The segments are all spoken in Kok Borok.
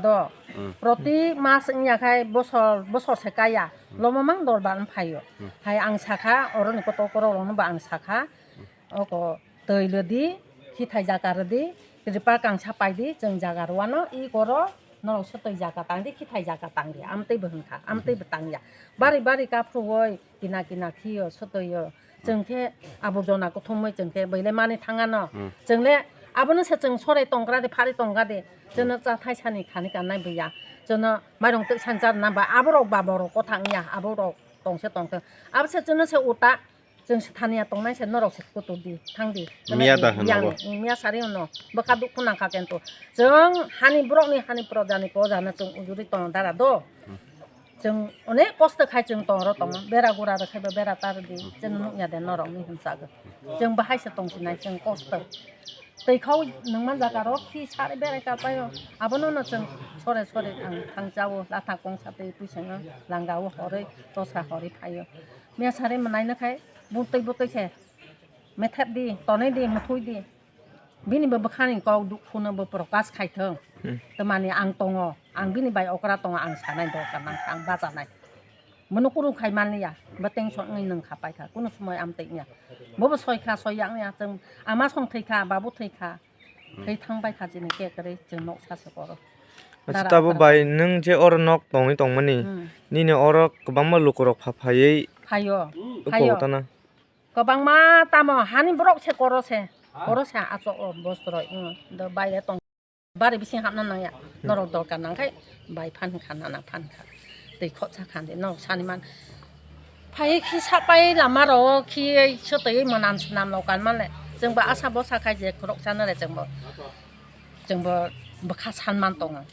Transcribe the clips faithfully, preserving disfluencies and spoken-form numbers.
Do. Hmm. Proti mas wngya khai bosor, bosor se kaya. Hmm. Lomo mang dorbar wng phaio. Hmm. Hai ang sakha, oroni kotor kotor rokno bo ang sakha. Hmm. Oko twi lodi, khithai jaga rwdi, tripal kangsa paidi, chwng jaga rwano, i koro, norok se twi jaga tangdi, khithai jaga tangdi, amtwi bo hwnkha, amtwi bo tangya. Bari bari kaphruoi, kina kina khio, swtwio. Chwng khe aborjona kuthumwi chwng khe bwile mani thangano. Hmm. Chwng le abono se chwng sorai tongkra de, phari tongkra de. Chwngno cha thaisani khani kannai buya. Chwngno mairung twi sanchar namba aborok ba borok kotha wngya, aborok tongse tongthwng. Abo se chwngno se uta, chwng se thaniya tongnai se norok se kutur di, thang di. Miya da hwno yang bo. Miya sari hwno. Bwkha dukhu nangkha kento. Chwng hani borokni, hani projani, pojano chwng ujuri tongo dara do. Hmm. Chwng onek kosto khai chwng tongro tongma, bera gura rw khai bo bera tar di, chwng nukya de norok ni hwnsa gw. Chwng bahai se tong sinai chwng kosto. Twi khau nungma jaga rok khi sari berai ka paio. Abono no chwng sore sore ang thang chao, latha kongsa twi pui swngo, langa o horwi, tosa horwi phaio. Mia sari mwnai no khai, butwi butwi se methep di, tonwi di, muthui di. Bini bo bwkhani kok dukhuno bo prokash khai thung. Hmm. Twmani ang tongo, ang bini bai okra tongo, ang sanai dorkar nang kha, ang bachanai. Bono kurung khai man liya, bo tension wngwi nung kha pai kha, kunu somoi amtwi wngya. Bobo soi kha, soi ya wngya, chwng ama song thwi kha, babu thwi kha, thwi thang pai kha chini ke kwrwi, chwng nok sa se koro. Acha, dara tabo akra bai, nwng je oro nok tongwi tongmani, hmm, nini oro kwbangma lukurok pha phaiwi phaio, kok phaio. Tana. Kwbangma tamo hani borok se koro se. Ha? Koro se achok o bosroi, hmm, do baire tong. Bari bising hapna nangya. Norok dorkar nangkhai bai phan kha, nana phan kha. Tei khotsa khan de norok sani man. Phai khi sapai lama ro khi sotoi manam swnam rok kan male. Chwng bo asa bosa khai je khorok chana le chwng bo. Chwng bo bwkha san man tongo.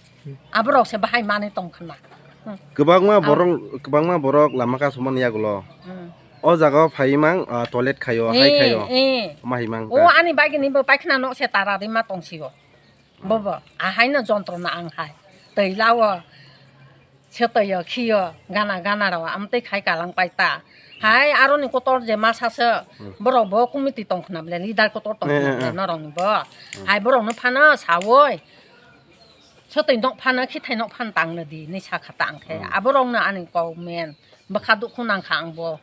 Aborok se bahai manwi tong khna. Hmm. Kwbangma borok, kwbangma borok lama kasumani yagulo. Hmm. O jaga o phai mang, ah, toilet khaio, hai khaio. Eh. Ma hai mang o ta. Ani bagini bo paikna nok se tara ri ma tong sio. Bobo, ahaino jontrona ang hai. Tei lao, setoyo, khiyo, gana, gana rao, amtwi khai kalang pai ta. Hai, aroni kotor je masa se, hmm, borok bo committee tong khna bole, leader kotor tong khna bole, eh, eh, norokni bo. Hmm. Hai, borokno phano sawoi, sotoi nok phano, khithai nok phano tang le di, hinwi sakha ta ang khe. Hmm. Aborokno ani kok men. Bwkha dukhu nangkha ang bo.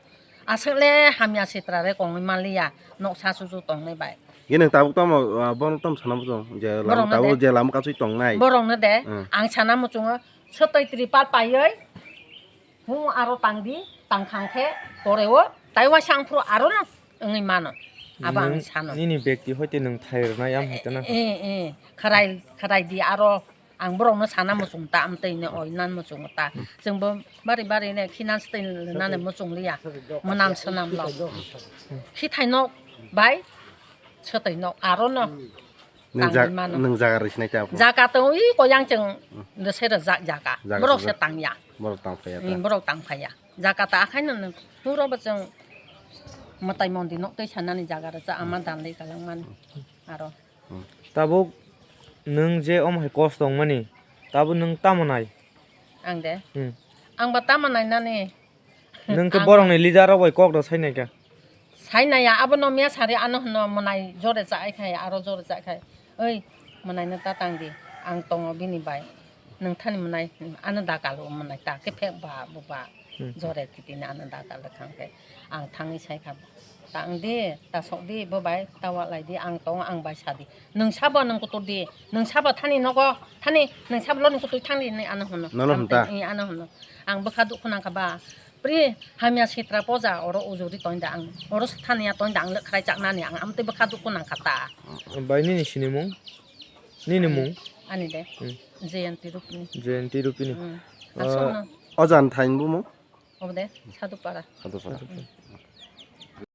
Aswk le hamya sitra re kongwi manliya, noksa susu tongnai bai. Ye nwng tabuk tamo, ah, bono tamo sana muchung, je lama tabuk je lama kasui tongnai. Borokno de, hmm, ang sana muchungo, sotoi tripal paiwi, hung aro tangdi, tangkhang khe, poreo, tai waisa ang phuru aro no wngwi mano. Abo ang sano. Nini bekti hoite nwng thai rwnai, am hoite na? Eh, eh, kharai, kharai di aro. Ang borokno sana muchung ta, amtwi ni oi nan muchung ta. Chwng bo bari bari ne khinan swtwi nani muchung liya. Mwnam swnam lo. Khithai nok bai swtwi nok aro no. Nwng tangwi ja-, mano. Nwng jaga rw sinai ta. Jaga to ui koyang chwng de se rw jak jaga. Jaga borok se tang ya. Borok tang phai ya ta. Hmm, borok tang phai ya. Jaga ta akhai no nwng puro bo chwng mwtai mondi nok tei sanani jaga rw cha ama dan le kalang mani. Aro. Hmm. Tabuk nwng je omo hai kosto wngmani, tabuk nwng tamo nai? Ang de? Hmm. Ang ba tamo nai nani? Nwng khe ang borokni leader rok bai kok da sai nai kha? Sai nai ya, abo no miya sari ano hwno mwnai jore cha ai khai, aro jore cha ai khai. Oi, mwnai no ta tang di, ang tongo bini bai. Nwng thani mwnai, ano da kalo mwnai ta khe phek ba bo ba. Hmm. Jore titini ano da kalo thang khe. Ang thangwi sai kha. Ta wng di, ta sok di, bo bai ta walai di, ang tongo, ang bai sa di. Nwng sabo nwng kutur di, nwng sabo thani nogo, thani nwng sabo loni kutur thang di hinwi ano hwno. Nono hwn ta? Ang tei, ano hwno. Ang bwkha dukhu nang kha ba, pri hamya sitra poja oro ujuri tong da ang, oro thani ya tong da ang le khrai chak nani ang amtwi bwkha dukhu nang kha ta. Bai nini sinimung? Nini mung? Ani de. Hmm. Jayanti Rupini. Jayanti Rupini. Hmm. Ah. Aswkno. Ojan thain bumung? Obo de, Sadhupara. Sadhupara. Hmm.